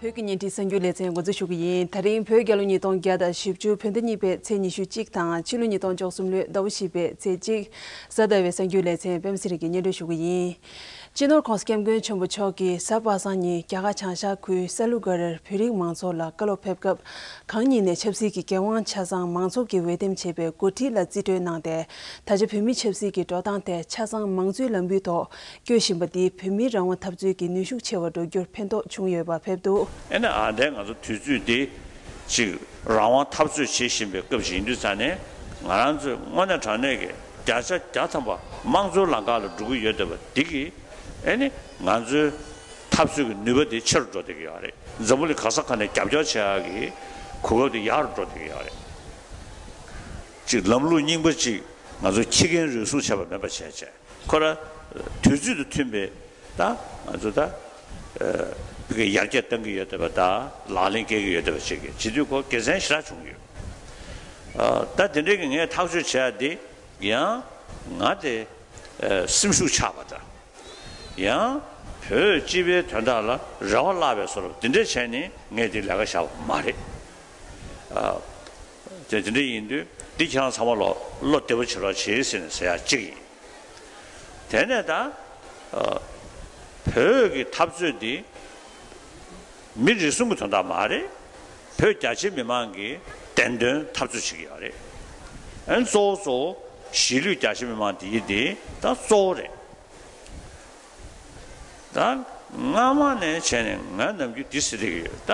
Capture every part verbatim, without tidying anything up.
བོད་ཀྱི་བརྙན་འཕྲིན་གསར་འགྱུར་ལེ་ཚན་འགོ་འཛུགས་ཞུ་གི་ཡིན། ད་རིང་བོད་རྒྱལ་ལོ་ཉིས་སྟོང་བརྒྱ་དང་བཞི་བཅུ་བོད་ཟླ་གཉིས་པའི་ཚེས་ཉི་ཤུ་གཅིག་དང་ཕྱི་ལོ་ཉིས་སྟོང་བཅུ་གསུམ་ལོའི་ཟླ་བ་བཞི་པའི་ཚེས་གཅིག་གཟའ་ཟླ་བའི་གསར་འགྱུར་ལེ་ཚན་པད་མ་ཚེ་རིང་གིས་སྙན་སྒྲོན་ཞུ་གི་ཡིན། སྤྱི་ནོར་༸གོང་ས་༸སྐྱབས་མགོན་ཆེན་པོ་མཆོག་གིས་གཟའ་པ་སངས་ཉིན་རྒྱ་གར་བྱང་ཤར་ཁུལ་ས་ལུ་སྒར་བོད་རིགས་མང་ཚོགས་ལ་བཀའ་སློབ་ཕེབས་སྐབས། གང་ཉིད་ནས་ཆབ་སྲིད་ཀྱི་འགན་དབང་ཆ་ཚང་མང་ཚོགས་ཀྱིས་འོས་འདེམས་བྱས་པའི་འགོ་ཁྲིད་ལ་རྩིས་སྤྲོད་གནང་སྟེ། ད་ཆ་བོད་མིའི་ཆབ་སྲིད་ཀྱི་འགྲོ་སྟངས་ཐད་ཆ་ཚང་མང་གཙོའི་ལམ་བུའི་ཐོག་བསྐྱོད་བཞིན་པ་འདིས་བོད་མིའི་རང་དབང་འཐབ་རྩོད་ཀྱི་ནུས་ཤུགས་ཆེ་བ་འགྲོ་རྒྱུར་ཕན་ཐོགས་བྱུང་ཡོད་པ་ཕེབས་འདུག། ཨེ་ནི་ཨ་འདས་ང་ཚོ་དུས་ཚོད་འདི་ཅིག་རང་དབང་འཐབ་རྩོད་བྱེད་བཞིན་པའི་སྐབས་ཤིག་ཡིན་དུས་ཙང་ནས། ང་རང་ཚོས་དངོས་གནས་དྲང་གནས་ཀྱི་བརྒྱ་ཆ་བརྒྱ་ཐམ་པ་དམངས་གཙོའི་ལམ་ཁ་ལ་འགྲོ་གི་ཡོད་བསྡད་པ་འདི་གིས། ཨེ་ནི་ང་ཚོའི་འཐབ་རྩོད་ཀྱི་ནུས་པ་དེ་ཆེ་རུ་འགྲོ་བསྡད་ཀྱི་ཡོད་རེད། འཛམ་བུ་གླིང་ག་ས་ག་ནས་རྒྱབ་སྐྱོར་བྱེད་ཡག་གི་གོ་སྐབས་དེ་ཡག་རུ་འགྲོ་བསྡད་ཀྱི་ཡོད་རེད། ཅིག་ལམ་ལུགས་རྙིང་པ་ཅིག་ང་ཚོ་ཁྱི་རྒན་རུལ་སུངས་བྱས་པ་མེད་པ་བྱས་བྱས། ཁོ་ར་དུས་ཚོད་དང་མཐུན་པའི་ད་ང་ཚོ་ད་ཨ་བོད་སྐད་ཡར་རྒྱས་གཏང་གི་ཡོད་བསྡད་པ་དང་ལག་ལེན་འཁེལ་གྱི་ཡོད་བསྡད་པ་ཅིག་གི་བྱེད་དུས་ཁོ་དགེ་མཚན་ཞེ་དྲག་བྱུང་གི་ཡོད། ཨ་ད་དེ་འདྲའི་གི་ངས་ཐག་གཅོད་བྱས་ཏེ་ཡང་ང་དེ་ཨ་སེམས་ཤུགས་ཆག་པ་དང་། ཡང་བོད་སྤྱི་པའི་དོན་དག་ལ་རེ་བ་བརླག་པའི་བཟོ་འདྲ་འདི་འདྲ་བྱས་ནས་ངས་འདི་ལས་ཀ་བཞག་པ་མ་རེད། ཨ་དེ་དེ་འདྲ་ཡིན་དུས་འདི་ཁྱེད་རང་ཚང་མ་ལོ་བློ་བདེ་པོ་བྱེད་རོགས་བྱེད་ཟེར་ནས་ཟེར་ཡག་གཅིག་ཡིན། དེ་ནས་ད་ཨ་བོད་ཀྱི་འཐབ་རྩོད་འདི་མི་རེ་ཟུང་གི་དོན་དག་མ་རེད། བོད་རྒྱ་ཆེ་མི་མང་གི་བདེན་དོན་འཐབ་རྩོད་བྱེད་ཀྱི་ཡོད་རེད། ཨ་ནི་གཙོ་བོ་གཙོ་བོ་གཞིས་ལུས་རྒྱ་ཆེ་མི་མང་འདི་ཡི་འདི་ད་གཙོ་བོ་རེད། ད་སྔ་མ་ནས་བྱས་ནས་ང་ནམ་རྒྱུན་འདི་ཟེར་བསྡད་ཀྱི་ཡོད། ད་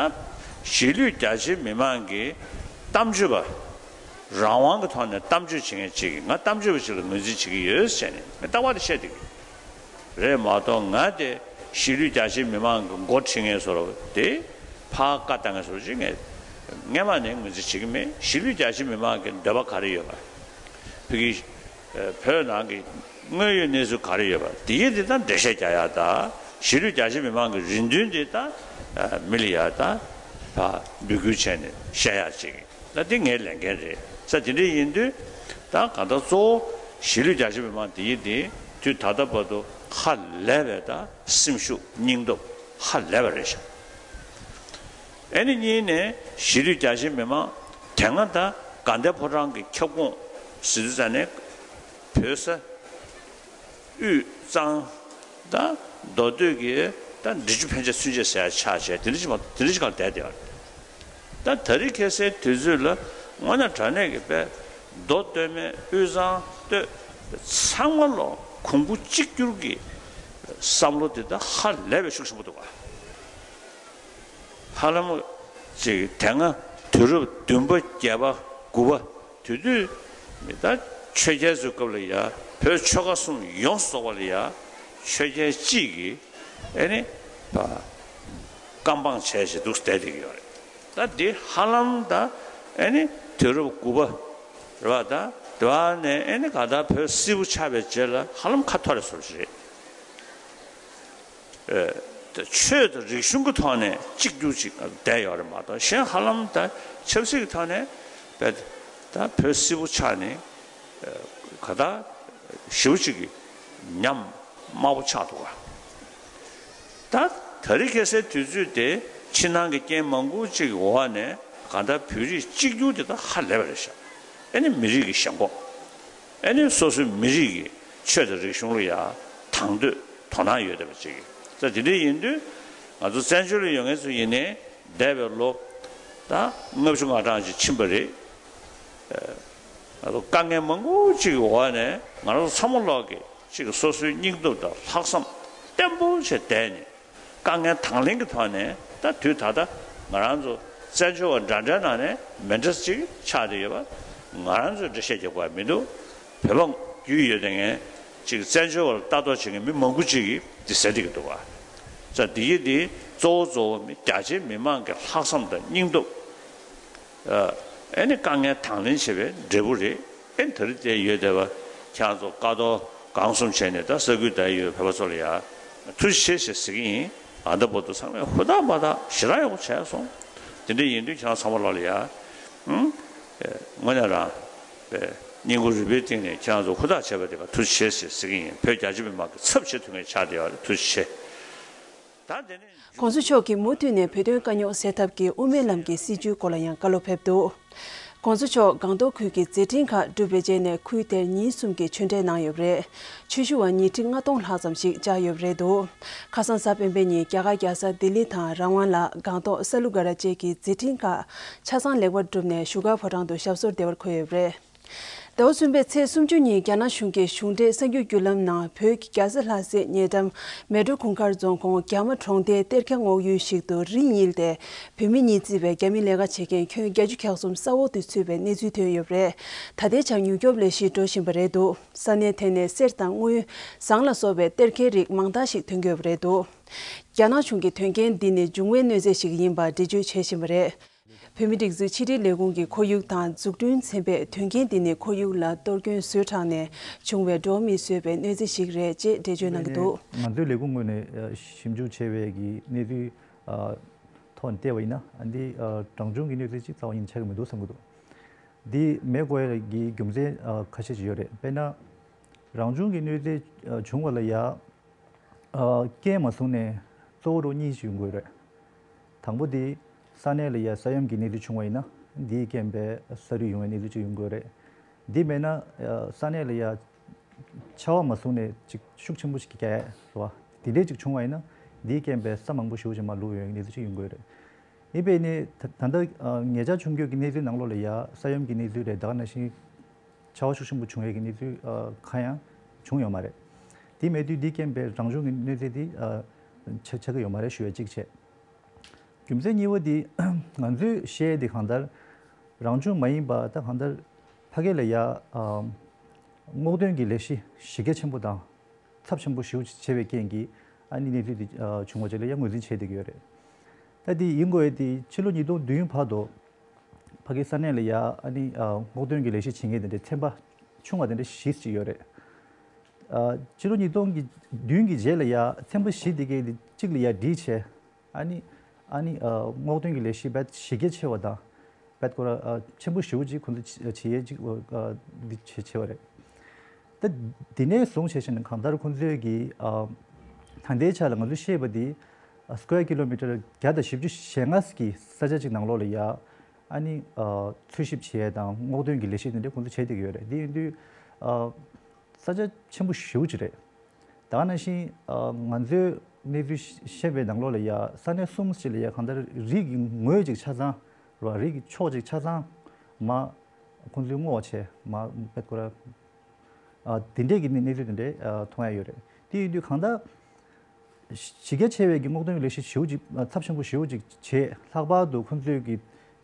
གཞིས་ལུས་རྒྱ་ཆེ་མི་མང་གི་གཏམ་བརྗོད་པ་རང་དབང་གི་ཐོག་ནས་གཏམ་བརྗོད་བྱེད་མཁན་ཅིག་གིས་ང་གཏམ་བརྗོད་པ་ཅིག་ལ་ངོས་འཛིན་བྱེད་ཀྱི་ཡོད་ཟེར་ནས་ངས་རྟག་པར་དེ་བཤད་བསྡད་ཀྱི་ཡོད་རེད་མ་གཏོགས། ང་དེ་གཞིས་ལུས་རྒྱ་ཆེ་མི་མང་གི་འགོ་ཁྲིད་མཁན་བཟོ་འདྲ་དེ་ཕར་བཀའ་བཏང་མཁན་བཟོ་འདྲ་ཅིག་ངས་སྔ་མ་ནས་ངོས་འཛིན་བྱེད་ཀྱི་མེད། གཞིས་ལུས་རྒྱ་ཆེ་མི་མང་གི་འདོད་པ་ག་རེ་ཡོད་པ། བོད་ཀྱི་ཨ་བོད་ནང་གི་དངོས་ཡོད་གནས་ཚུལ་ག་རེ་ཡོད་པ་དེ་ཡི་དེ་དང་འགྲེལ་བཤད་རྒྱག་ཡག་དང་། གཞིས་ལུས་རྒྱ་ཆེ་མི་མང་གི་རེ་འདུན་དེ་དང་ཨ་མི་ལ་ཡག་དང་ཕར་འབོད་སྐུལ་བྱས་ནས་བཤད་ཡག་ཅིག་ད་དེ་ངའི་ལས་འགན་རེད། ས་དེ་འདྲ་ཡིན་དུས་ད་གང་ལྟར་གཙོ་བོ་གཞིས་ལུས་རྒྱ་ཆེ་མི་མང་དེ་ཡི་དེ་དུས་ད་ལྟ་བར་དུ་ཧ་ལས་པའི་ད་སེམས་ཤུགས་སྙིང་སྟོབས་ཧ་ལས་པ་རེད་ཤག། ཨེ་ནི་གཉིས་ནས་གཞིས་ལུས་རྒྱ་ཆེ་མི་མང་དེ་སྔ་ད་དགའ་ལྡན་ཕོ་བྲང་གི་ཁྱབ་ཁོངས་ཟེར་དུས་ཙང་ནས་བོད་ས་དབུས་གཙང་ད་མདོ་སྟོད་ཀྱི་ད་འབྲི་ཆུ་ཕན་ཆད་ཚུན་ཆད་ཟེར་ཡ་ཆགས་བྱས་དེ་འདྲ་ཅིག་མ་གཏོགས་དེ་འདྲ་ཅིག་གང་བསྡད་བསྡད་ཡོད་རེད། ད་དེ་རིང་ཁ་སང་དུས་ཚོད་ལ་དངོས་གནས་དྲང་གནས་ཀྱི་དཔེ་མདོ་སྟོད་སྨད་དབུས་གཙང་སྟོད་ཚང་མ་ལོ་གོང་བུ་གཅིག་གྱུར་གྱི་བསམ་བློ་དེ་ད་ཧ་ལས་པའི་ཤུགས་ཆེན་པོ་འདུག་ག། ཧ་ལམ་ཅིག་དེ་སྔ་དུས་རབས་བདུན་པ་བརྒྱད་པ་དགུ་པ་དེ་དུས་མི་ད་ཆོས་རྒྱལ་ཚོའི་སྐབས་ལ་ཡ་བོད་ཆོལ་ཁ་གསུམ་ཡོངས་སུ་རྫོགས་པ་ལ་ཡ་ཆོས་རྒྱལ་གཅིག་གིས་ཨེ་ནི་བཀའ་འབངས་བྱས་བྱས་འདུག་བསྡད་བསྡད་ཀྱི་ཡོད་རེད། ད་འདི་ཧ་ལམ་ད་ཨེ་ནི་དུས་རབས་དགུ་པ་རེད་པ། ད་དེ་བ་ནས་ཨེ་ནི་ག་ད་བོད་སིལ་བུ་ཆགས་པའི་རྗེས་ལ་ཧ་ལམ་ཁ་འཐོར་རེ་སོར་ཞིག་རེད། ཨེ་ཆོས་དང་རིག་གཞུང་གི་ཐོག་ནས་གཅིག་གྱུར་ཅིག་བསྡད་ཡོད་རེད་མ་གཏོགས། གཞན་ཧ་ལམ་ད་ཆབ་སྲིད་ཀྱི་ཐོག་ནས་བས་ད་བོད་སིལ་བུ་ཆགས་ནས་ཨེ་ག་ད་ཞེ་པོ་ཅིག་གི་ཉམས་དམའ་པོ་ཆགས་འདུག་ག། ད་དེ་རིང་ཁ་སང་དུས་ཚོད་དེ་ཕྱི་ནང་གི་རྐྱེན་མང་པོ་ཅིག་གི་འོག་ནས་ག་ད་བོད་རིགས་གཅིག་གྱུར་དེ་ད་ཧ་ལས་པ་རེད་ཤག། ཨེ་ནི་མི་རིགས་ཀྱི་ཞེན་ཁོག། ཨེ་ནི་སོ་སོའི་མི་རིགས་ཀྱི་ཆོས་དང་རིག་གཞུང་ལ་ཡ་དང་དོད་དོ་སྣང་ཡོད་བསྡད་པ་ཅིག་གིས། ད་དེ་འདྲ་ཡིན་དུས་ང་ཚོ་བཙན་བྱོལ་ལ་ཡོད་མཁན་ཚོ་ཡིན་ནའི་འདས་པའི་ལོ་ད་ལྔ་བཅུ་ང་གྲངས་ཅིག་ཕྱིན་པ་རེད། ཨ་ང་ཚོ་དཀའ་ངལ་མང་པོ་ཅིག་གི་འོག་ནས་ང་རང་ཚོ་ཚང་མ་ལོག་གིས་ཅིག་སོ་སོའི་སྙིང་སྟོབས་དང་ལྷག་བསམ་བརྟན་པོ་བྱས་བསྡད་ནས། དཀའ་ངལ་དང་ལེན་གྱི་ཐོག་ནས་ད་དུས་ད་ལྟ་ང་རང་ཚོ་བཙན་བྱོལ་བ་འདྲ་འདྲའི་ནང་ནས་མི་འདྲ་ཅིག་ཆགས་བསྡད་ཡོད་པ། ང་རང་ཚོས་འགྲེལ་བཤད་རྒྱག་དགོས་པ་མི་འདུག། བོད་པ་རྒྱུས་ཡོད་མཁན་ཅིག་བཙན་བྱོལ་བ་ལ་ལྟ་རྟོག་བྱེད་མཁན་མི་མང་པོ་ཅིག་གིས་འདི་ཟེར་བསྡད་ཀྱི་འདུག་བ། ཙང་འདི་ཡི་འདི་གཙོ་བོ་གཙོ་བོ་མི་རྒྱ་ཆེའི་མི་མང་གི་ལྷག་བསམ་དང་སྙིང་སྟོབས། ཨ་ཨེ་ནི་དཀའ་ངལ་དང་ལེན་བྱེད་པའི་འབྲས་བུ་རེད། ཨེ་ནི་ད་རེས་དེ་ཡོད་བསྡད་པ་ཁྱེད་རང་ཚོ་བཀའ་དོག་གང་གསུམ་བྱས་ནས་ད་ས་ཁུལ་ད་ཡོད་བོད་པ་ཚོ་ལ་ཡ་ཐུགས་རྗེ་ཆེ་ཞེས་ཟེར་གྱི་ཡིན། ཨ་ད་བར་དུ་ཚང་མས་ཧུར་ཐག་འབད་ཐག་ཞེ་དྲག་ཡག་པོ་བྱས་སོང་། དེ་འདྲ་ཡིན་དུས་ཁྱེད་རང་ཚང་མ་ལོག་ལ་ཡ་ཨུམ་དངོས་གནས་རང་བསྙེན་བཀུར་རུས་པའི་གཏིང་ནས་ཁྱེད་རང་ཚོ་ཧུར་ཐག་བྱས་པ་དེ་ག་ཐུགས་རྗེ་ཆེ་ཞེས་ཟེར་གྱི་ཡིན། བོད་རྒྱ་ཆེ་མི་མང་གི་ཚབ་བྱེད་ཐུབ་མཁན་ཆགས་བསྡད་ཡོད་རེད། ཐུགས་རྗེ་ཆེ། ད་དེ་ནས་༸གོང་ས་མཆོག་གིས་མུ་མཐུད་ནས་བོད་དོན་དཀའ་རྙོག་སེལ་ཐབས་ཀྱི་དབུ་མའི་ལམ་གྱི་སྲིད་བྱུས་སྐོར་ལ་ཡང་བཀའ་སློབ་ཕེབས་འདུག ༸གོང་ས་མཆོག་སྒང་ཏོག་ཁུལ་གྱི་མཛད་འཕྲིན་ཁག་གྲུབ་པའི་རྗེས་ནས་ཁུལ་དེར་ཉིན་གསུམ་གྱི་ཆོས་འབྲེལ་གནང་ཡོད་པ་རེད། ཆོས་ཞུ་བ་ཉིས་ཁྲི་ལྔ་སྟོང་ལྷག་ཙམ་ཞིག་བཅར་ཡོད་པ་རེད་འདུག་ཁ་སང་གཟའ་སྤེན་པའི་ཉིན་རྒྱ་གར་རྒྱལ་ས་ལྡི་ལི་དང་རང་དབང་ལ་སྒང་ཏོག་ས་ལུ་ག་ར་བཅས་ཀྱི་མཛད་འཕྲིན་ཁག་ཆ་ཚང་ལེགས་པར་གྲུབ་ནས་བཞུགས་སྒར་ཕོ་བྲང་དུ་ཞབས་སོར་བདེ་བར་འཁོད་ཡོད་པ་རེད། ཟླ་བ་གསུམ་པའི་ཚེས་སུམ་ཅུ་ཉིན་རྒྱ་ནག་གཞུང་གིས་གཞུང་འབྲེལ་གསར་འགྱུར་བརྒྱུད་ལམ་ནང་བོད་ཀྱི་རྒྱལ་ས་ལྷ་སའི་ཉེ་འགྲམ་མལ་གྲོ་གུང་དཀར་རྫོང་ཁོངས་རྒྱ་མ་གྲོང་རྡལ་གཏེར་ཁ་སྔོག་ཡུལ་ཞིག་ཏུ་རི་གཉིས་ཏེ་བོད་མི་གཉིས་བརྩིས་པའི་རྒྱ་མི་ལས་ཀ་བྱེད་མཁན་ཁྱོན་བརྒྱད་ཅུ་གྱ་གསུམ་ས་འོག་ཏུ་ཚུད་པའི་གནས་ཚུལ་ཐོན་ཡོད་པ་རེད། ད་ལྟའི་ཆར་མྱུར་སྐྱོབ་ལས་གཞི་འགྲོ་བཞིན་པ་རེད་འདུག་ས་གནས་དེ་ནས་གསེར་དང་དངུལ། ཟངས་ལ་སོགས་པའི་གཏེར་ཁའི་རིགས་མང་དག་ཞིག་ཐོན་གྱི་ཡོད་པ་རེད་འདུག་རྒྱ་ནག་གཞུང་གིས་དོན་རྐྱེན་འདི་ནི་འབྱུང་བའི་གནོད་འཚེ་ཞིག་ཡིན་པར་འགྲེལ་བརྗོད་བྱེད་བཞིན་པ་རེད། བོད་མིའི་སྒྲིག་འཛུགས་ཕྱི་དྲིལ་ལས་ཁུངས་ཀྱི་ཁོར་ཡུག་དང་འཛུགས་སྐྲུན་ཚན་པས་དོན་རྐྱེན་འདི་ནི་ཁོར་ཡུག་ལ་གཏོར་སྐྱོན་བཟོས་དྲགས་ནས་བྱུང་བའི་འགྲོ་བ་མིས་བཟོས་པའི་གནོད་འཚེ་ཞིག་རེད་ཅེས་འགྲེལ་བརྗོད་གནང་གི་འདུག་ང་ཚོའི་ལས་ཁུངས་ངོས་ནས་ཞིབ་འཇུག་བྱས་པའི་གི་གནས་ཚུལ་ཐོག་ནས་བལྟས་པ་ཡིན་ན། འདི་རང་བྱུང་གི་གནོད་འཚེ་ཅིག་རྩ་བ་ཉིད་ཆགས་ཀྱི་མི་འདུག་བསམ་གྱི་འདུག་འདི་མེད་དགོས་ཡ་གི་རྒྱུ་མཚན་ཁ་ཤས་ཅིག་ཡོད་རེད། དཔེར་ན། རང་བྱུང་གི་གནོད་འཚེ་བྱུང་བ་ལ་ཡ། རྐྱེན་མ་བཟུང་ནས་གཙོ་བོ་རུ་གཉིས་ཤིག་ཡོང་གི་ཡོད་རེད། དང་པོ་དེ་ས་གནས་ལ་ཡ་ས་ཡོམ་གྱི་གནས་ཚུལ་བྱུང་བ་ཡིན་ན་འདིའི་རྐྱེན་པས་ས་རུད་ཡོང་བའི་གནས་ཚུལ་ཅིག་ཡོང་གི་ཡོད་རེད། འདི་མེད་ན་ས་གནས་ལ་ཡ་ཆར་པ་མ་བཟུང་ནས་ཅིག་ཤུགས་ཆེན་པོ་ཞིག་རྒྱག་ཡ་རེད་བ། དེ་འདྲས་ཅིག་བྱུང་བ་ཡིན་ན་འདིའི་རྐྱེན་པས་ས་མང་པོ་ཞེ་པོ་ཅིག་མར་ལུད་ཡོང་བའི་གནས་ཚུལ་ཅིག་ཡོང་གི་ཡོད་རེད། ཡིན་པས་ནི་ད་ད་ལྟ་ཉེ་ཆར་བྱུང་རྒྱུ་གི་གནས་ཚུལ་ནང་ལོགས་ལ་ཡ་ས་ཡོམ་གྱི་གནས་ཚུལ་རེད། ད་ག་ནང་བཞིན་ཆར་པ་ཤུགས་ཆེན་པོ་བྱུང་ཡས་ཀྱི་གནས་ཚུལ་གང་ཡང་བྱུང་ཡོད་མ་རེད། དེ་མེད་དུས་འདི་རྐྱེན་པས་རང་བྱུང་གི་གནོད་འཚེ་དེ་ཆགས་ཆགས་ཀྱི་ཡོད་མ་རེད་ཞུ་ཡས་གཅིག་བྱས། རྒྱུ་མཚན་གཉིས་པ་དེ་ང་ཚོས་བཤད་དེ་གང་ལྟར་རང་བྱུང་མ་ཡིན་པ་ད་གང་ལྟར་ཕ་གི་ལ་ཡ་སྔོག་འདོན་གྱི་ལས་གཞི་གཞི་རྒྱ་ཆེན་པོ་དང་ཚབས་ཆེན་པོ་ཞེ་པོ་ཅིག་བྱས་པའི་རྐྱེན་གྱིས་ཨ་ནི་གནས་ཚུལ་དེ་བྱུང་བ་བཅས་ལ་ཡང་ངོས་འཛིན་བྱས་བསྡད་ཀྱི་ཡོད་རེད། ད་དེ་ཡིན་དགོས་ཡས་དེ་ཕྱི་ལོ་ཉིས་སྟོང་བདུན་བར་དུ་ཕ་གི་ས་གནས་ལ་ཡ་ཨ་ནི་སྔོག་འདོན་གྱི་ལས་གཞི་བྱེད་མཁན་དེ་འདྲའི་ཚན་པ་ཆུང་བ་དེ་འདྲ་བཞི་ཅིག་ཡོད་རེད། ཕྱི་ལོ་ཉིས་སྟོང་གི་བདུན་གྱི་རྗེས་ལ་ཡ་ཚན་པ་བཞི་དེ་གའི་དེ་གཅིག་ལ་ཡ་སྒྲིལ་བྱས། ཨ་ནི་ཨ་ནི་སྔོག་འདོན་གྱི་ལས་གཞི་རྦད་གཞི་རྒྱ་ཆེ་བ་དང་རྦད་ཁོ་ར་ཆེན་པོ་ཞེ་པོ་ཅིག་ཁོ་ཚོ་བྱེད་ཡས་ཅིག་འདི་བྱེད་བྱེད་པ་རེད། ད་དེ་ནས་བཟུང་བྱས་བྱས་ནས་གང་ལྟར་ཁོ་ཚོས་ཀྱི་ད་ལྟའི་ཆ་ལ་ང་ཚོས་ཤེས་པ་འདི་square kilometre་བརྒྱ་དང་བཞི་བཅུ་ཞེ་ལྔ་གི་ས་ཆ་ཅིག་ནང་ལོགས་ལ་ཡ་ཨ་ནི་འཚོལ་ཞིབ་བྱེད་ཡས་དང་སྔོག་འདོན་གྱི་ལས་གཞི་དེ་འདྲ་ཁོ་ཚོ་བྱེད་བསྡད་ཀྱི་ཡོད་རེད། དེ་ཡིན་དུས། ས་ཆ་ཆེན་པོ་ཞེ་པོ་ཅིག་རེད། ད་ག་ནང་བཞིན་ང་ཚོའི་གནས་ཚུལ་ཤེས་པའི་ནང་ལོགས་ལ་ཡ་ས་གནས་གསུམ་ཞིག་ལ་ཡ་གང་ལྟར་རི་གི་ངོས་ཅིག་ཆ་ཚང་ར་རི་གི་ཕྱོགས་ཅིག་ཆ་ཚང་མ་ཁོང་ཚོས་སྔོག་བྱས་མ་བེད་ཁོ་ར་དེ་འདྲས་ཀྱི་གནས་ཚུལ་དེ་འདྲས་མཐོང་ཡ་ཡོད་རེད། དེ་ཡིན་དུས་གང་ལྟར། གཞི་རྒྱ་ཆེ་བའི་གི་སྔོག་འདོན་ལས་གཞི་ཞེ་པོ་ཅིག་ཚབས་ཆེན་པོ་ཞེ་པོ་ཅིག་བྱས། ལྷག་པར་དུ་ཁོང་ཚོས་ཀྱི་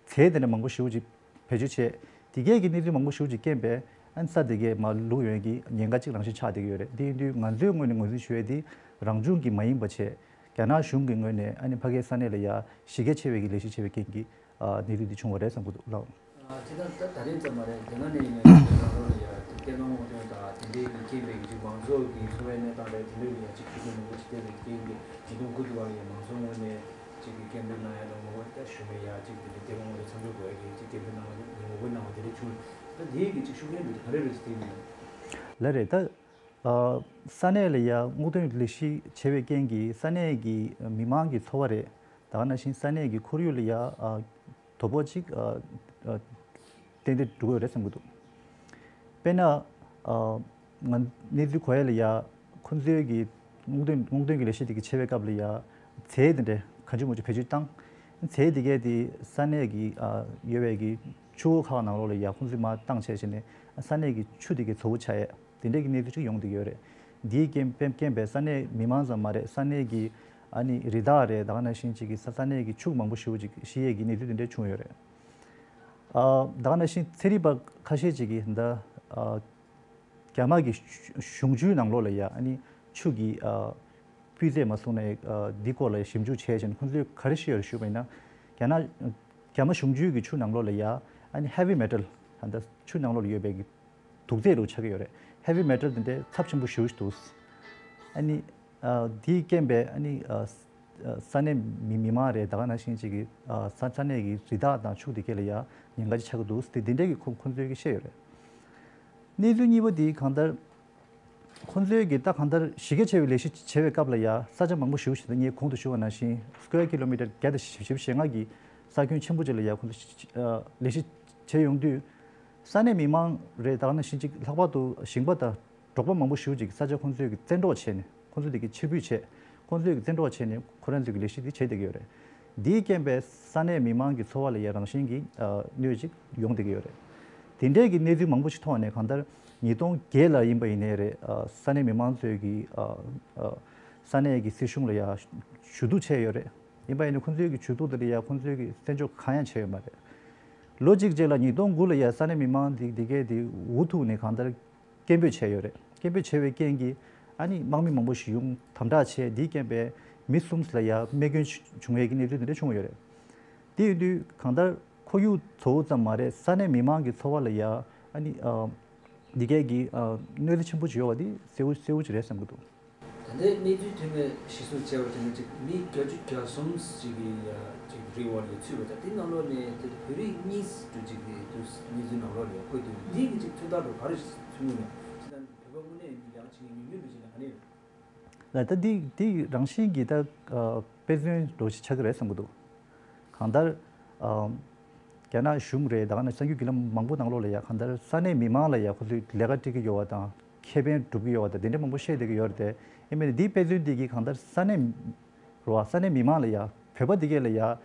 ཚལ་དེ་འདྲ་མང་པོ་ཞེ་པོ་ཅིག་བེད་སྤྱོད་བྱས། དེ་གས་ཀྱི་གནས་ཚུལ་མང་པོ་ཞེ་པོ་ཅིག་རྐྱེན་པས་ཨ་ནི་ས་དེ་གས་མར་ལུད་ཡོང་གི་ཉེན་ཁ་ཅིག་རང་བཞིན་ཆགས་བསྡད་ཀྱི་ཡོད་རེད། དེ་ཡིན་དུས་ང་ཚོའི་ངོས་ནས་ངོས་འཛིན་ཞུ་ཡས་དེ་རང་བྱུང་གི་མ་ཡིན་པ་བྱས། རྒྱ་ནག་གཞུང་གི་ངོས་ནས་ཨ་ནི་ཕ་གིའི་ས་གནས་ལ་ཡ་གཞི་རྒྱ་ཆེ་བའི་གི་ལས་གཞི་བྱས་པའི་རྐྱེན་གྱིས་གནས་ཚུལ་འདི་བྱུང་བ་རེད་བསམ་གྱི་འདུག་ལགས། ཨ་ཅི་ད་ད་ད་རེས་ཙམ་མ་རེད། དེ་སྔ་ནས་ཡིན་ན་ཅིག་རང་རོགས་ལ་ཡ་ཅིག་བསྟན་ལམ་སྔོག་འདོན་དང་དེ་འདྲའི་གི་རྐྱེན་པས་ཀྱི་ཅིག་མང་ཚོགས་ཀྱི་འཚོ་བའི་གནས་སྟངས་རེད། དེ་འདྲའི་ལ་ཡ་ཅིག་ཤུགས་རྐྱེན་མང་པོ་ཅིག་ཐེབས་པའི་རྐྱེན་གྱིས་ཉིས་སྟོང་དགུ་དུ་བ་ལ་ཡ་མང་ཚོགས་ངོས་ནས་ཅིག་གི་སྐད་འབོད་གནང་ཡ་དང་ངོ་རྒོལ་ད་ཞུ་མེད་ཡ་ཅིག་དེ་འདྲའི་བསྟན་ལམ་སྔོག་འདོན་མཚམས་འཇོག་དགོས་ཡ་གི་ཅིག་སྐད་འབོད་གནང་བ་དེ་ངོ་རྒོལ་གནང་བ་དེ་འདྲ་བྱུང་། ད་དེའི་གི་ཅིག་ཤུགས་རྐྱེན་འདི་ག་རེ་རེད་ཅིག་དེ་ཡིན་ལ་རེད། ད་ཨ་ས་གནས་ལ་ཡ་སྔོག་འདོན་ལས་གཞི་བྱས་པའི་རྐྱེན་གྱིས་ས་གནས་ཀྱི་མི་མང་གི་འཚོ་བ་རེད། ད་ག་ནང་བཞིན་ས་གནས་ཀྱི་ཁོར་ཡུག་ལ་ཡ་ཨ་དོ་ཕོག་ཅིག་ཨ་ཨ་ཏན་ཏན་འགྲོ་གི་ཡོད་རེད་བསམ་གྱི་འདུག་དཔེར་ན་ཨ་ང་གནས་ཚུལ་གོ་ཡ་ལ་ཡ་ཁོ་ཚོའི་གི་སྔོག་འདོན་སྔོག་འདོན་གྱི་ལས་གཞི་དེ་གི་བྱེད་པའི་སྐབས་ལ་ཡ་ཚལ་དེ་འདྲ་གང་བྱུང་མང་བྱུང་བེད་སྤྱོད་བཏང་། ཚལ་དེ་གས་དེ་ས་གནས་ཀྱི་ཨ་ཡོད་པའི་གི་ཆུ་བོ་ཁག་ནང་ལོགས་ལ་ཡ་ཁོ་ཚོས་མར་བཏང་བྱས་བྱས་ནས་ས་གནས་ཀྱི་ཆུ་དེ་གས་བཙོག་པོ་ཆགས་ཡས། དེ་འདྲའི་གི་གནས་ཚུལ་ཅིག་ཡོང་བསྡད་ཡོད་རེད། འདིའི་རྐྱེན་པས་རྐྱེན་པས་ས་གནས་མི་མང་ཙམ་མ་རེད། ས་གནས་ཀྱི་ཨ་ནི་རི་དྭགས་རེད། ད་ག་ནང་བཞིན་ཅིག་གི་ས་ས་གནས་ཀྱི་ཕྱུགས་མང་པོ་ཞེ་པོ་ཅིག་ཤི་ཡས་ཀྱི་གནས་ཚུལ་དེ་འདྲ་བྱུང་ཡོད་རེད། ཨ་ད་ག་ནང་བཞིན་ཚན་རིག་པ་ཁ་ཤས་ཅིག་གིས་ད་ཨ་རྒྱ་དམར་གྱི་གཞུང་གཞུང་ཆུང་ནང་ལོགས་ལ་ཡ་ཨ་ནི་ཆུ་གི་ཨ་སྤུས་ཚད་མ་སོང་ན་ཨ་འདི་སྐོར་ལ་ཞིབ་འཇུག་བྱས་བྱས་ནས་ཁོང་ཚོས་ག་རེ་ཤེས་ཡོད་རེད་ཞུས་པ་ཡིན་ན། རྒྱ་ནག་རྒྱ་དམར་གཞུང་ཆུང་གི་ཆུ་ནང་ལོགས་ལ་ཡ་ཨ་ནི་heavy metal་ད་ཆུ་ནང་ལོགས་ལ་ཡོད་པའི་གི་དུག་རྫས་རུ་ཆགས་ཀྱི་ཡོད་རེད། heavy metal་དེ་འདྲའི་ཚབས་ཆེན་པོ་ཞེ་པོ་ཞིག་འདུག་ཨ་ནི་ཨ་དེའི་རྐྱེན་པས་ཨ་ནི་ཨ་ས་ས་གནས་མི་མི་མང་རེད། ད་ག་ནང་བཞིན་ཅིག་གི་ཨ་ས་ས་གནས་ཀྱི་རི་དྭགས་དང་ཕྱུགས་དེ་གས་ལ་ཡ་ཉེན་ཁ་ཅིག་ཆགས་ཀྱི་འདུག་དེ་དེ་འདྲའི་གི་ཁོ་ཁོ་ཚོས་གི་བཤད་ཡོད་རེད། གནས་ཚུལ་གཉིས་པ་དེ་གང་ལྟར་ ཁོང་ཚོའི་གི་ད་གང་ལྟར་གཞི་རྒྱ་ཆེ་བའི་ལས་གཞི་བྱེད་པའི་སྐབས་ལ་ཡ་ས་ཆ་མང་པོ་ཞིག་ཞིག་ད་ངས་གོང་དུ་ཞུ་བ་ནང་བཞིན་square kilometre བརྒྱ་དང་བཞི་བཅུ་ཞེ་ལྔ་གི་ས་ཁྱོན་ཆེན་པོ་ཅིག་ལ་ཡ་ཁོང་ཚོ་ལས་གཞི་བྱེད་ཡོང་དུས། ས་གནས་མི་མང་རེད་ད་ག་ནང་བཞིན་ཅིག་ལྷག་པར་དུ་ཞིང་པ་དང་འབྲོག་པ་མང་པོ་ཞིག་ཅིག་ས་ཆ་ཁོང་ཚོས་ཀྱི་བཙན་འཕྲོག་བྱས་ནས་ཁོང་ཚོ་དེ་གི་ཕྱིར་འབུད་བྱས། ཁོང་ཚོས་ཀྱི་བཙན་འཕྲོག་བྱས་ནས་ཁོ་རང་ཚོས་ཀྱི་ལས་གཞི་དེ་བྱས་བསྡད་ཀྱི་ཡོད་རེད། འདིའི་རྐྱེན་པས་ས་གནས་མི་མང་གི་འཚོ་བ་ལ་ཡ་རང་བཞིན་གྱི་གནོད་ཅིག་ཡོང་བསྡད་ཀྱི་ཡོད་རེད། དེ་འདྲའི་གི་གནས་ཚུལ་མང་པོ་ཞིག་མཐོང་ནས་གང་ལྟར་ཉིས་སྟོང་བརྒྱད་ལ་ཡིན་པ་ཡིན་ནའི་རེད། ས་གནས་མི་མང་ཚོས་ཀྱི་ས་གནས་ཀྱི་སྲིད་གཞུང་ལ་ཡ་ཞུ་གཏུག་བྱས་ཡོད་རེད། ཡིན་པ་ཡིན་ནའི་ཁོང་ཚོའི་གི་ཞུ་གཏུག་དེ་ལ་ཡ་ཁོང་ཚོའི་གི་བཙན་འཕྲོག་གང་ཡང་བྱས་ཡོད་མ་རེད། ལོ་གཅིག་རྗེས་ལ་ཉིས་སྟོང་དགུ་ལ་ཡ་ས་གནས་མི་མང་འདི་འདི་གས་འདི་འུ་ཐུག་ནས་གང་ལྟར་སྐད་འབོད་བྱས་ཡོད་རེད། སྐད་འབོད་བྱས་པའི་རྐྱེན་གྱིས་ཨ་ནི་དམག་མི་མང་པོ་ཞིག་ཡོང་དམ་དྲག་བྱས། འདིའི་རྐྱེན་པས་མི་གསུམ་ལ་ཡ་རྨས་སྐྱོན་བྱུང་བའི་གི་གནས་ཚུལ་འདི་འདྲ་བྱུང་ཡོད་རེད། དེ་ཡིན་དུས་གང་ལྟར་ཁོར་ཡུག་བཟོ་བོ་ཙམ་མ་རེད། ས་གནས་མི་མང་གི་འཚོ་བ་ལ་ཡ་ཨ་ནི་འདི་གས་ཀྱི་གནོད་འཚེ་ཆེན་པོ་ཅིག་ཡོད་པ་འདི་གསལ་བོ་གསལ་བོ་ཅིག་རེད་བསམ་གྱི་འདུག། ད་ལྟའི་གནས་ཚུལ་ཐོན་མི་གཞིར་བཟུང་བྱས་པ་དེ་ནི་ཅིག་མི་བརྒྱད་ཅུ་གྱ་གསུམ་ཅིག་གི་ཡ་ཅིག་རི་བར་ཡོད་ཚུད་པ་དང་དེ་ནང་ལོགས་ནས་དེ་བོད་རིགས་གཉིས་འདྲ་ཅིག་གི་དུ་གནས་ཚུལ་ནང་ལོགས་ནས་འཁོད་འདུག། འདི་གི་ཅིག་ཚོད་ལྟ་རུ་ག་རེ་ཚུད་མྱོང་མེད། ཅི་ལྟར་བོད་པ་དངོས་གནས་ལས་ཀ་བྱེད་མཁན་ཉུང་ཉུང་འདྲ་ཅིག་ལ་ག་ནས་ཡོད། ལ་ད་འདི་འདི་རང་བཞིན་གྱི་ད་དཔེ་མཚོན་འདྲ་ཅིག་ཆགས་ཀྱི་རེད་བསམ་གྱི་འདུག། གང་ལྟར། ཨམ། རྒྱ་ནག་གཞུང་རེད་ད་ག་ནང་གསར་འགྱུར་བརྒྱུད་ལམ་མང་པོ་ནང་ལོགས་ལ་ཡ་གང་ལྟར་ས་གནས་མི་མང་ལ་ཡ་ཁོ་ཚོས་ལས་ཀ་སྤྲད་ཀྱི་ཡོད་པ་དང་ཁེ་ཕན་སྒྲུབ་ཀྱི་ཡོད་པ་དང་དེ་འདྲ་མང་པོ་བཤད་བསྡད་ཀྱི་ཡོད་རེད་དེ། ཡིན་མིན་འདིའི་དཔེ་མཚོན་འདི་གིས་གང་ལྟར་ས་གནས་རེད་བ། ས་གནས་མི་མང་ལ་ཡ་བོད་པ་འདི་གས་ལ་ཡ་ཨ་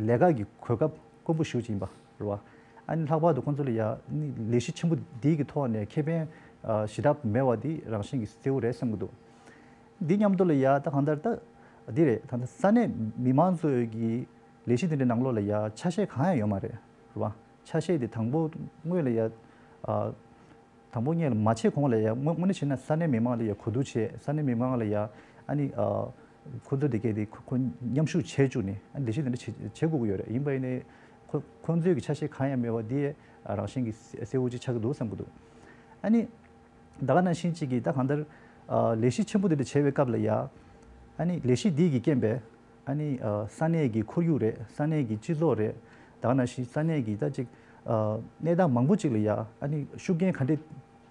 ལས་ཀ་གི་གོ་སྐབས་དཀོན་པོ་ཞེ་པོ་ཅིག་ཡིན་པ་རེད་བ། ཨ་ནི་ལྷག་པར་དུ་ཁོང་ཚོ་ལ་ཡ་ནི་ལས་གཞི་ཆེན་པོ་འདི་གི་ཐོག་ནས་ཁེ་ཕན་ཨ་ཞེ་དྲག་མེད་པ་འདི་རང་བཞིན་གྱིས་གསལ་བོ་རེད་བསམ་གྱི་འདུག། འདི་མཉམ་དུ་ལ་ཡ་ད་གང་ལྟར་ད་འདི་རེད། ད་ལྟ་ས་གནས་མི་མང་ཚོའི་གི་ལས་གཞི་དེ་འདྲའི་ནང་ལོགས་ལ་ཡ་ཆ་ཤས་གང་ཡང་ཡོད་མ་རེད་རེད་བ། ཆ་ཤས་དེ་དང་པོ་སྔོན་ལ་ཡ་ཨ་དང་པོ་སྔོན་ལ་མ་བྱས་གོང་ལ་ཡ་དངོས་དངོས་གནས་བྱས་ན་ས་གནས་མི་མང་ལ་ཡ་གོ་བསྡུར་བྱས། ས་གནས་མི་མང་ལ་ཡ་ཨ་ནི་ཨ་ཁོ་ཚོ་དེ་གས་དེ་ཁོ་ཁོ་མཉམ་ཞུགས་བྱས་བཅུག་ནས་ཨ་ནི་ལས་གཞི་དེ་འདྲ་བྱེད་བྱེད་དགོས་ཀྱི་ཡོད་རེད། ཡིན་པ་ཡིན་ནའི་ཁོ་ཁོ་ཚོའི་གི་ཆ་ཤས་གང་ཡང་མེད་པ་འདི་ཨ་རང་བཞིན་གྱི་གསལ་བོ་ཅིག་ཆགས་ཀྱི་འདུག་བསམ་གྱི་འདུག། ཨ་ནི། ད་ག་ནང་བཞིན་ཅིག་གིས་ད་གང་ལྟར་ཨ་ལས་གཞི་ཆེན་པོ་དེ་འདྲ་བྱེད་པའི་སྐབས་ལ་ཡ། ཨ་ནི་ལས་གཞི་འདི་གི་རྐྱེན་པས་ཨ་ནི་ཨ་ས་གནས་ཀྱི་ཁོར་ཡུག་རེད། ས་གནས་ཀྱི་སྤྱི་ཚོགས་རེད། ད་ག་ནང་བཞིན་ས་གནས་ཀྱི་ད་ཅིག་ཨ་གནས་སྟངས་མང་པོ་ཅིག་ལ་ཡ་ཨ་ནི་ཤུགས་རྐྱེན་ག་འདྲས་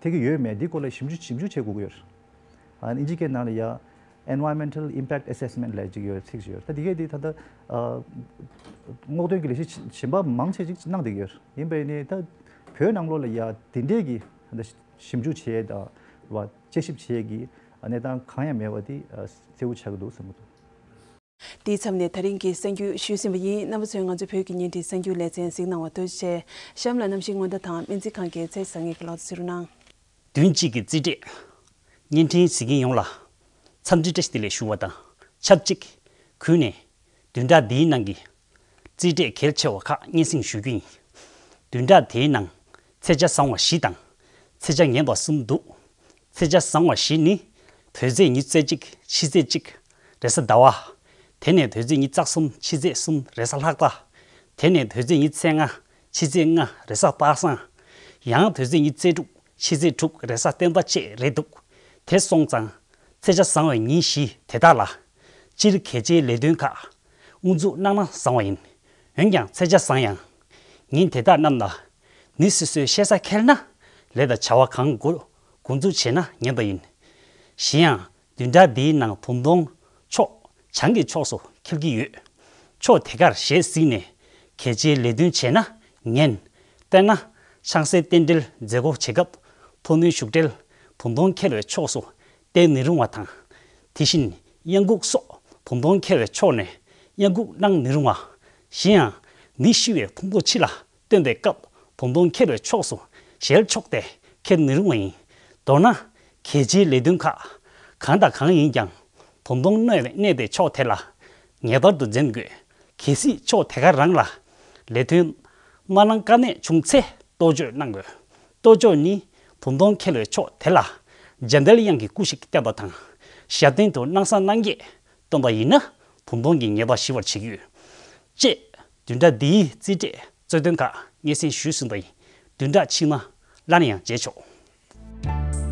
ཐེབས་ཀྱི་ཡོད་མེད་འདི་སྐོར་ལ་ཞིབ་འཇུག་ཞིབ་འཇུག་བྱེད་དགོས་ཀྱི་ཡོད་རེད། ཨ་ནི་ཨིན་ཇི་སྐད་ནང་ལ་ཡ་Environmental Impact Assessment ལབ་ཅིག་ཡོད། ཚིག་ཅིག་ཡོད། ད་འདི་གས་འདི་ད་ལྟ་ཨ་སྔོག་འདོན་གྱི་ལས་གཞི་གཞན་པ་མང་ཆེ་ཅིག་གནང་བསྡད་ཀྱི་ཡོད་རེད། ཡིན་པ་ཡིན་ནའི་ད་བོད་ནང་ལོགས་ལ་ཡ་དེ་འདྲས་ཀྱི་ད་ཞིབ་འཇུག་བྱེད་ཡས་དང་རེད་བ། དཔྱད་ཞིབ་བྱེད་ཡས་ཀྱི་གནས་སྟངས་གང་ཡང་མེད་པ་དེ་གསལ་བོ་ཆགས་ཀྱི་འདུག་བསམ་གྱི་འདུག། དེའི་མཚམས་ནས་ད་རིང་གི་གསར་འགྱུར་ཞུས་ཟིན་པ་ཡིན། རྣམ་པ་ཚོས་ང་ཚོ་བོད་ཀྱི་བརྙན་འཕྲིན་གསར་འགྱུར་ལེ་ཚན་གཟིགས་གནང་བར་ཐུགས་རྗེ་ཆེ། གཤམ་ལ་གནམ་གཤིས་སྔོན་བརྡ་དང་སྨན་རྩིས་ཁང་གི་ཚེས་བཟང་ངེས་ཀྱི་ལོག་རྟོག་ཞུ་རོགས་གནང་། བདུན་གཅིག་གི་རྩིས་སྤྲོད། བརྙན་འཕྲིན་གཟིགས་མཁན་ཡོངས་ལ་འཚམས་འདྲི་བཀྲ་ཤིས་བདེ་ལེགས་ཞུ་བ་དང་ཆབས་ཅིག་གུས་ནས་བདུན་ཕྲག་འདིའི་ནང་གི་རྩིས་སྤྲོད་གལ་ཆེ་བ་ཁག་སྙན་སེང་ཞུ་རྒྱུ་ཡིན། བདུན་ཕྲག་དེའི་ནང་ཚེས་ཆ་བཟང་བ་བཞི་དང་ཚེས་ཆ་ངན་པ་གསུམ་འདུག། ཚེས་ཆ་བཟང་བ་བཞི་ནི་བོད་ཚེས་ཉི་ཤུ་རྩ་གཅིག་ཕྱི་ཚེས་གཅིག་རེས་གཟའ་ཟླ་བ། དེ་ནས་བོད་ཚེས་ཉི་ཤུ་རྩ་གསུམ་ཕྱི་ཚེས་གསུམ་རེས་གཟའ་ལྷག་པ། དེ་ནས་བོད་ཚེས་ཉི་ཤུ་རྩ་ལྔ་ཕྱི་ཚེས་ལྔ་རེས་གཟའ་པ་སངས། ཡང་བོད་ཚེས་ཉི་ཤུ་རྩ་དྲུག་ཕྱི་ཚེས་དྲུག་རེས་གཟའ་སྤེན་པ་བཅས་རེད་འདུག། དེ་སོང་ཙང་ཚེས་ཆ་བཟང་བའི་ཉིན་བཞི་དེ་དག་ལ་སྤྱིར་གལ་ཆེའི་ལས་དོན་ཁག་དབུ་འཛུགས་གནང་ན་བཟང་བ་ཡིན། འོན་ཀྱང་ཚེས་ཆ་བཟང་ཡང་ཉིན་དེ་དག་རྣམས་ལ་མི་སོ་སོའི་ཤེས་ས་ཁེལ་ན་ལས་དང་བྱ་བ་གང་འགོ་འགོ་འཛུགས་བྱས་ན་ཉན་པ་ཡིན། གཞན་ཡང་བདུན་ཕྲག་འདིའི་ནང་བུམ་སྟོང་ཕྱོགས་བྱང་གི་ཕྱོགས་སུ་འཁེལ་གྱི་ཡོད། ཕྱོགས་དེ་གར་ཞལ་གཟིགས་ནས་གལ་ཆེའི་ལས་དོན་བྱས་ན་ཉན། དཔེར་ན། ཆང་སའི་རྟེན་འབྲེལ་མཛད་སྒོ་བྱེད་སྐབས་ཐོག་མའི་བཞུགས་གྲལ་བུམ་སྟོང་འཁེལ་བའི་ཕྱོགས་སུ་བསྟན་མི་རུང་བ་དང་། དེ་བཞིན་གཡང་འགུགས་སོགས་བུམ་སྟོང་འཁེལ་བའི་ཕྱོགས་ནས་གཡང་འགུགས་གནང་མི་རུང་བ། གཞན་ཡང་མི་ཤི་བའི་ཕུང་པོ་ཕྱི་ལ་བཏོན་པའི་སྐབས་བུམ་སྟོང་འཁེལ་བའི་ཕྱོགས་སུ་ཞལ་ཕྱོགས་ཏེ་འཁེལ་མི་རུང་བ་ཡིན། མདོར་ན། གལ་ཆེའི་ལས་དོན་ཁག་གང་དང་གང་ཡིན་ཀྱང་བུམ་སྟོང་གནས་པའི་གནས་པའི་ཕྱོགས་དེ་ལ་ངེས་པར་དུ་འཛེམ་དགོས། གལ་སྲིད་ཕྱོགས་དེ་ག་རང་ལ་ལས་དོན་མ་གནང་དཀའ་གནད་བྱུང་ཚེ་གཏོར་བཅོས་གནང་དགོས། གཏོར་བཅོས་ནི་བུམ་སྟོང་འཁེལ་བའི་ཕྱོགས་དེ་ལ་འཇམ་དཔལ་དབྱངས་ཀྱི་སྐུ་ཞིག་བསྟན་པ་དང་ཞབས་བརྟན་དུ་སྣང་གསལ་སྣང་བརྒྱད་སྟོན་པ་ཡིན་ན་བུམ་སྟོང་གི་ངེས་པ་ཞི་བར་བྱེད་ཀྱི་ཡོད། ཅེས་བདུན་ཕྲག་འདིའི་རྩིས་སྤྲོད་གཙོ་དོན་ཁག་སྙན་སེང་ཞུས་ཟིན་པ་ཡིན། བདུན་ཕྲག་ཕྱི་མ་སླར་ཡང་མཇལ་ཆོག།